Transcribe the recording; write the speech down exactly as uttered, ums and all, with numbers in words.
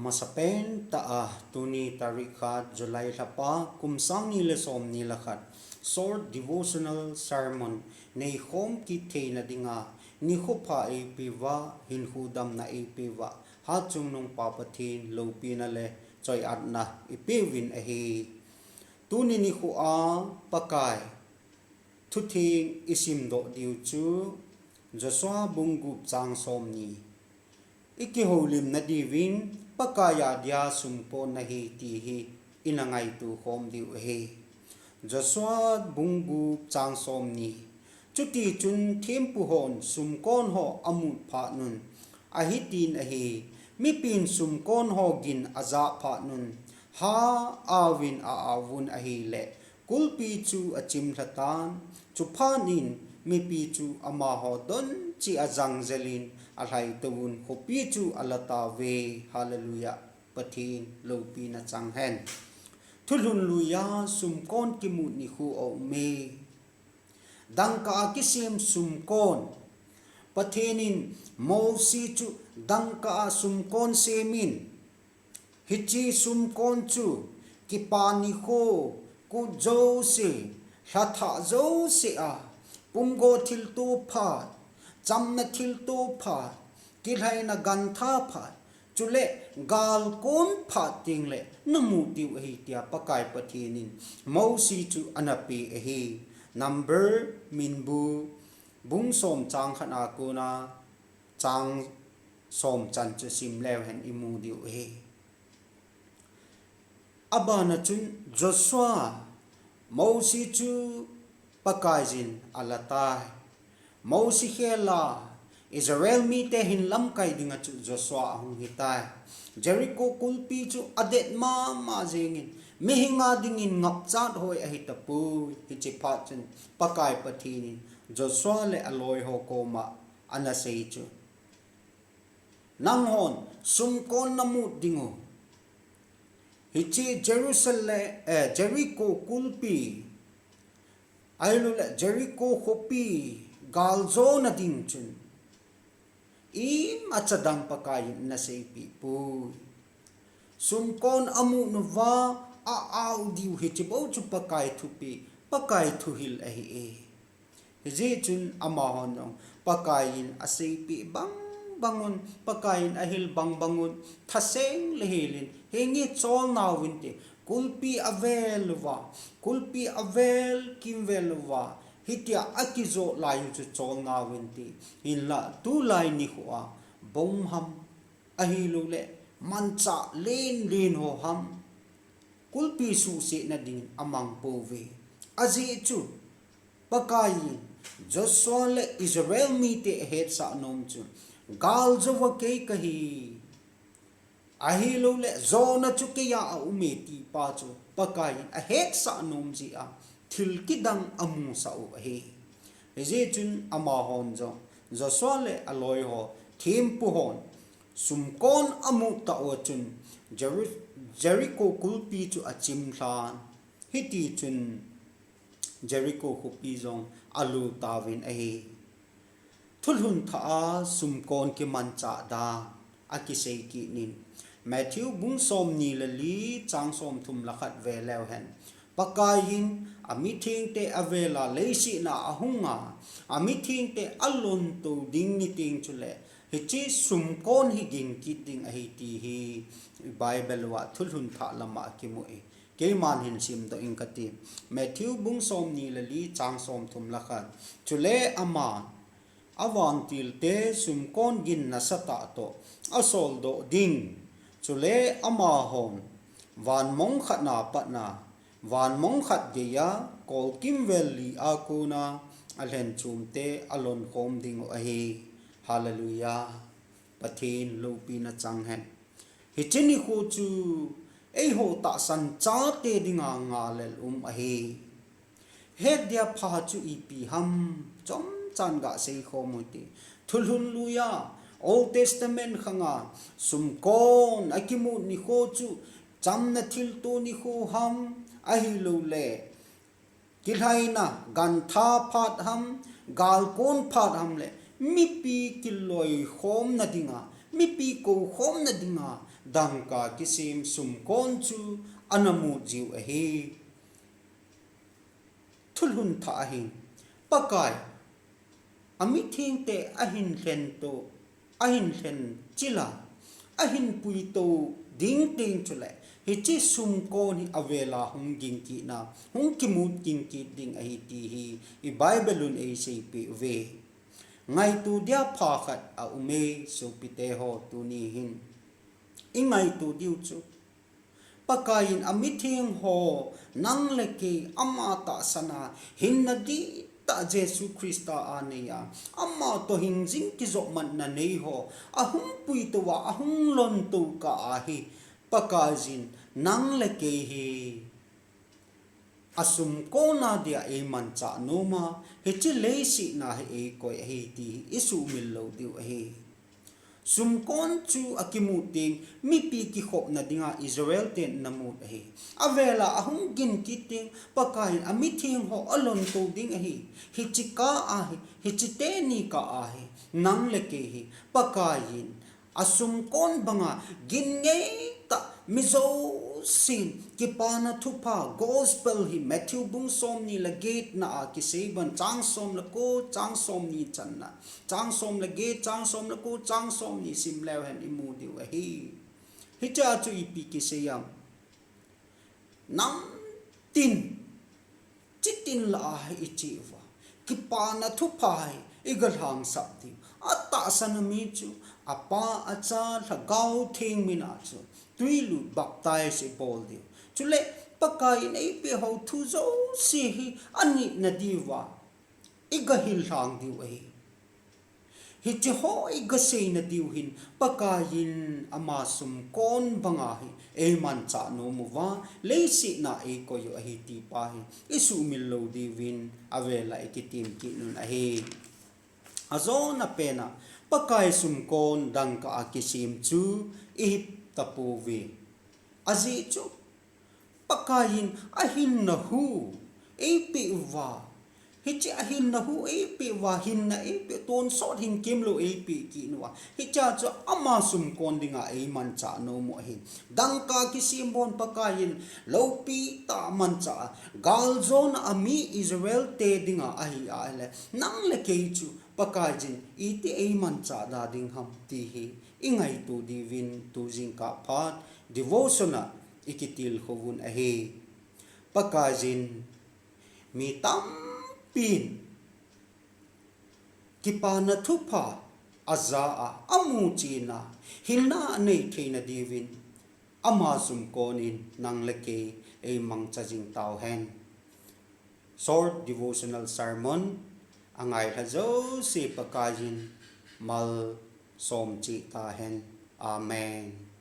Masapen tah a tuni tarik khat July lhapa kum sang ni le som ni le khat short devotional sermon neikhom kit theina dinga nikho pha eipeuva, hinkho damna eipeuva, Hatchungnung Pa Pathen loupina le choi-atna ipeuvin ahi. Tuni nikho a Pakai thutheng isimdoh diu chu Joshua bung gup chang som ni. Ikihoulimna diuvin Pakai a dia sumkon nahi ti hi ina ngaito khom diu ahi. Joshua bung gup chang som ni. Chutichun thempu hon sumkon ho amut phat un, ahitin ahi, mipin sumkon ho gin ajah phat un, ha aovin a-aovun ahile, kulpi chu achimlha tan, chuphat in mipi chu amaho don cheh a jangjelin alhaitouvun khopi chu alatauve. Hallelujah. Pathen loupina chang hen. Thulhun lui a sumkon kimut nikho aume. Dangka a kisem sumkon. Pathen in Mosi chu dangka a sumkon semin, hiche sumkon chu kipa nikho, kut jouse, lhathah jouse a, pumgo thilto phat, chamna thilto phat, kilhaina gantha phat, chule galkon phat tengle namu diu ahi tia Pakai Pathen in Mosi chu ana pe ahi. Number minbu bung som chang khat a kona chang som chan chu sim leu hen imu diu ahi. Abana chun Joshua, Mosi chu Pakaiyin alatai. Mosi khel a Israel mite hin lamkai dinga chu Joshua ahung hitai. Jericho kulpi chu adet mama jengin, mihinga dingin ngapchat hoi ahitapoi. Hiche phat chun Pakai Pathen in Joshua le aloi ho koma ana sei chu, nanghon sumkon namut diu. Hiche Jerusalem, eh, Jericho kulpi, ahilouleh Jericho khopi galjona ding chun imacha dang Pakaiyin naseipeh poi. Sumkon amu nauva a-ao diu hiche bou chu Pakai thupeh, Pakai thuhil ahi e. Hijeh chun amahon jong Pakaiyin aseipeh bang bangun, Pakaiyin ahil bang bangun, thaseng le helin, henge cholnauvinte, kulpi avel uva, kulpi avel kimvel uva, hitia akijot lai u chu cholnauvinte, hinla tulai nikho a, bomb ham, ahilouleh manchah lenlen ho ham, kulpi suhsetna dingin amang pouve. Ajeh chu, Pakaiyin Joshua le Israel mite ahetsah nom chu, galjouva kei kahi, ahilouleh jona chu keiya aume ti pa chu Pakaiyin ahetsah nom jeh a thil kidang amusah u ahi. Hijeh chun amahon jong, Joshua le aloi ho, thempu hon, sumkon amu tah uva chun, Jeru-, Jericho kulpi chu achimlhan. Hitichun, Jericho khopi jong alu tauvin ahi. Thulhun thah a sumkon kimanchah dan akisei kit in. Matthew bung som ni le li chang som thum le khat ve leu hen. Pakaiyin amithengte avela leiset a ahunga, amithengte alonto ding niteng chule, hiche sumkon hi ging kit ding ahi ti hi Bible uva thulhun thah lama kimu e. Keiman hin simdoh ing kati. Matthew bung som ni le li chang som thum le khat. Chule aman, avantilte sumkon gin nasatah toh asoldoh ding. Chule amahon, vanmong khat na patna, vanmong khat geiya, kolkimvel li a kona, alhenchomte alonkhom diu ahi. Hallelujah. Pathen loupina chang hen. Hiche nikho chu eiho tahsan chate dinga ngalel um ahi. Het dia pha chu ipi ham, chomchan gasei khom u hite. Thulhun lui a, Old Testament khanga, sumkon akimu nikho chu, chamna thilto nikho ham, ahilouleh kilhaina gantha phat ham, galkon phat ham le, mipi kiloikhomna dinga, mipi koukhomna dinga dangka kisem sumkon chu ana mut jiu ahi. Thulhun thah ahin, Pakai, amithengte ahin lhen to, ahin lhen chila, ahin puito ding teng chule, hiche sumkon hi avela hung ging kitna, hung kimut ging kit ding ahi ti hi i Bible un eiseipeh uve. Ngaito dia pha khat aume, sopite ho, tuni hin i ngaito diu chu, Pakaiyin amitheng ho, nang le kei ama tahsana hinna dihtah Jesu Christa a neiya, ama toh hingjing kijopmatna nei ho ahung puito a, ahung lonto kah a hi, Pakaiyin nang le kei hi asumkon a dia eimanchah nom a, hiche leiset a hi eikoi ahi ti hi isuhmil lou diu ahi. Sumkon chu akimu teng, mipi kikhopna dinga Israel ten ana mut ahi. Avela ahung ging kit teng, Pakaiyin amitheng ho alonto ding ahi. Hiche kah a hi, hiche teni kah a hi, nang le kei hi, Pakaiyin asumkon banga gin ngeitah, mi jousen kipana thupha gospel hi Matthew bung somni le getna a kisei bang chang som le ko, chang somni channa, chang som le get, chang som le ko, chang somni sim leu hen imu diu ahi. Hichea chu ipi kisei em? Namtin, chitin lah a hi iche uva, kipana thupha hi igalhangsap diu. Atahsan a mi chu Apa, Acha, Lhagao Theng mina chu tuilut baptize ibol diu. Chule Pakaiyin eipeh ho thu jouse hi anit nadiuva igahil lhang diu ahi. Hiche ho igaseina diu hin Pakaiyin ama sumkon banga hi eimanchah nom uva, leiset a eikoi u ahi ti pa hi isuhmil lou diuvin avela ikitem kit un ahi. Ajona pena, Pakai sumkon dangka a kisem chu ihet tapouve. Ajeh chu Pakaiyin ahinna hu eipeh uva, hiche ahinna hu eipeh uva, hinna eipeh, tonsot hin kimlou eipeh kit uva, hichea chu ama sumkon dinga eimanchah nom u ahi. Dangka kisem bon Pakaiyin loupi tah a manchah a, galjona a mi Israel te dinga ahi a ahile, nang le kei chu Pakaiyin iti eimanchah da ding ham ti hi ingaito diuvin tu jingkah phat devotion a ikitilkhou un ahi. Pakaiyin mi tampin kipana thupha aja a, amu chen a, hinna anei theina diuvin ama sumkon in nang le kei eimangcha jing tauhen. Short devotional sermon angailha jouse Pakaiyin malsom cheh tahen. Amen.